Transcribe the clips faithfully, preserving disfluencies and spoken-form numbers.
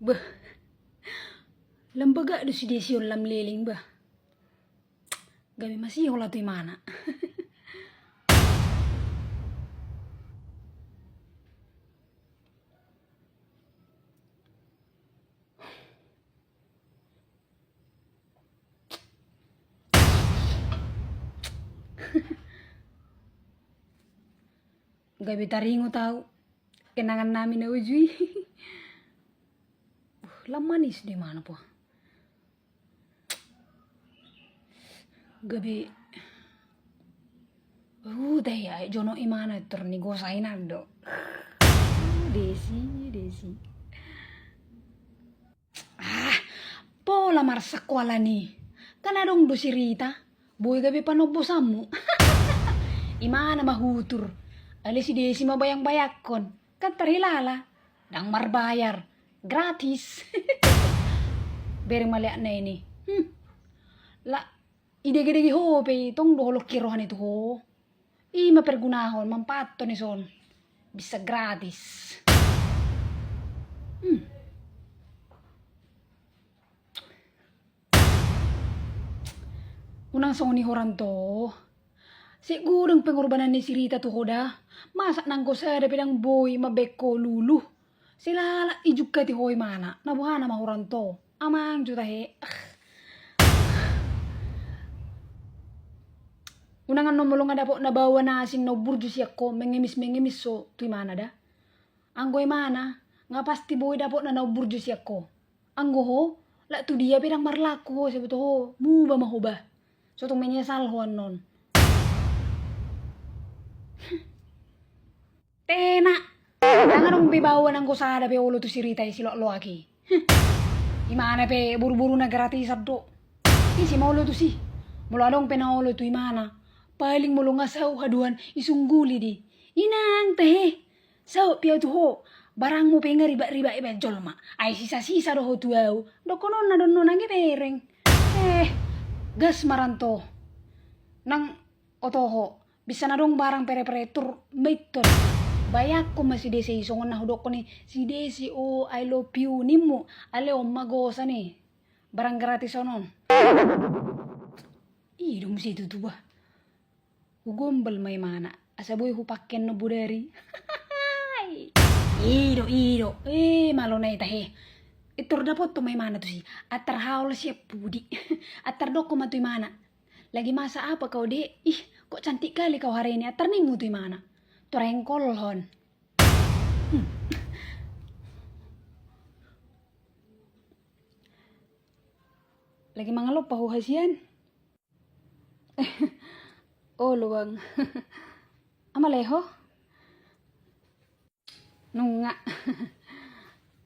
Beh, lam bagak do si Desi on lam leleng bah. Gabe masihol au tu imana. Gabe taringot au kenangan nami na uju i. Uh, lam manis do imana po. Gabe. Uh, tahe aek jonok imana tor ni gosa i nandok. Uh, Desi, Desi. Ah, pola marsak ho alani. Kan adong do si Rita, boi gabe panombosanmu. Imana ma hutur. Ale si Desi ma bayang-bayangkon. Kan tarhilala. Ndang marbayar. Gratis. Bereng maleak na ini. Hmm. La, idege-dege ho pe i tong do holong ke rohana tu ho. I ma pergunahon, manfaathon i son. Bisa gratis. Hmm. Unang songon i ho Ranto. Sai godang pengorbanan ni si Rita tu ho da. Masa nanggo sada pe ndang boi mambahen ho lulu. Sai lalap i jungkat i ho imana. Na boha nama ho Ranto. Amang jo tahe. Unang annon molo nga dapotna baoa na asing na umburju sian ho, mengemis-mengemis ho tu imana da. Anggo imana, nga pasti boi dapotna na umburju sian ho. Anggo ho, lak tu dia pe ndang marlaku ho, sai boto ho muba ma ho bah. So tung menyesal ho annon. Tena. Ndang adong be baoa nanggo sada pe olo tu si Rita i siloak-loak i. Imana pe boru-boru na gratisan do. Ise ma olo tusi. Molo adong pe na olo tu imana, paling molo nga saut haduan isungguli do i. Inang tahe. Saut pe au tu ho. Barangmu pe nga ribak-ribak ibaen jolma. Ai sisa-sisa do ho tu au. Dohononna do annon angge bereng. Eh, gas ma Ranto. Nang oto ho. Bisa na adong barang pere-pere tur mbaen hon. Bayangkon ma si Desi i songon na hudokkon i, si Desi o, I love you nimmu. Ale on ma gosa ni barang gratis on on. I do muse tutu bah. Hugombal ma imana asa boi hupake annon bodari. I do, i do. Eh, malo na i tahe. Intor dapothon ma imana tusi. Antar haol sian pudi. Antar dokkon ma tu imana. Lagi masak apa kau, Dek? Ih, kok cantik kali kau hari ini. Antar nimmu tu imana. Tor engkolhon. Hmm. Lagi mangalompa ho hasian? Olo, Bang. Ama leho? Nunga.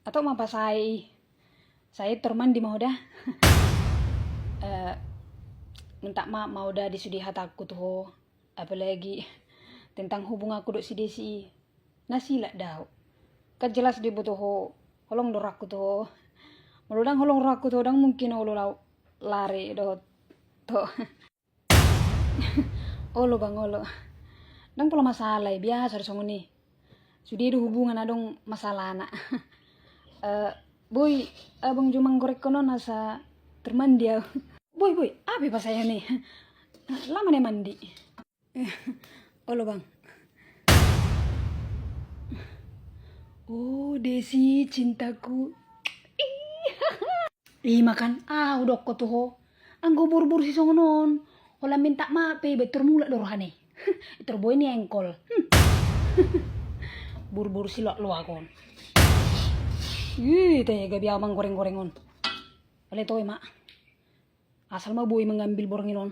Atok ma pasae i. Sai tor mandi ma ho da. Eh, minta maaf ma ho da di sude hatangku tu ho. Apalagi tentang hubunganku dohot si Desi i. Na silak do au. Kan jelas do diboto ho holong do rohangku tu ho. Molo ndang holong rohangku tu ho ndang mungkin olo au lari dohot ho. Olo, Bang, olo. Ndang pola masalah i, biasa do songon i. Sude do hubungan adong masalahna. Eh, boi, abang jo manggorengkon on asa tor mandi au. Boi, boi, aha pe pasaean i? Lama na i mandi. Olo, Bang. Oh, Desi cintaku. I ma kan, ah, hudokkon tu ho. Anggo boru-boru sisongon on, holan minta maaf pe iba, tor mulak do rohana i. Tor boi ni engkol. Hmm. Boru-boru siloak-loak on. Ih, tega be au manggoreng-goreng on. Ale toe ma. Asal ma boi mengambil borngin on.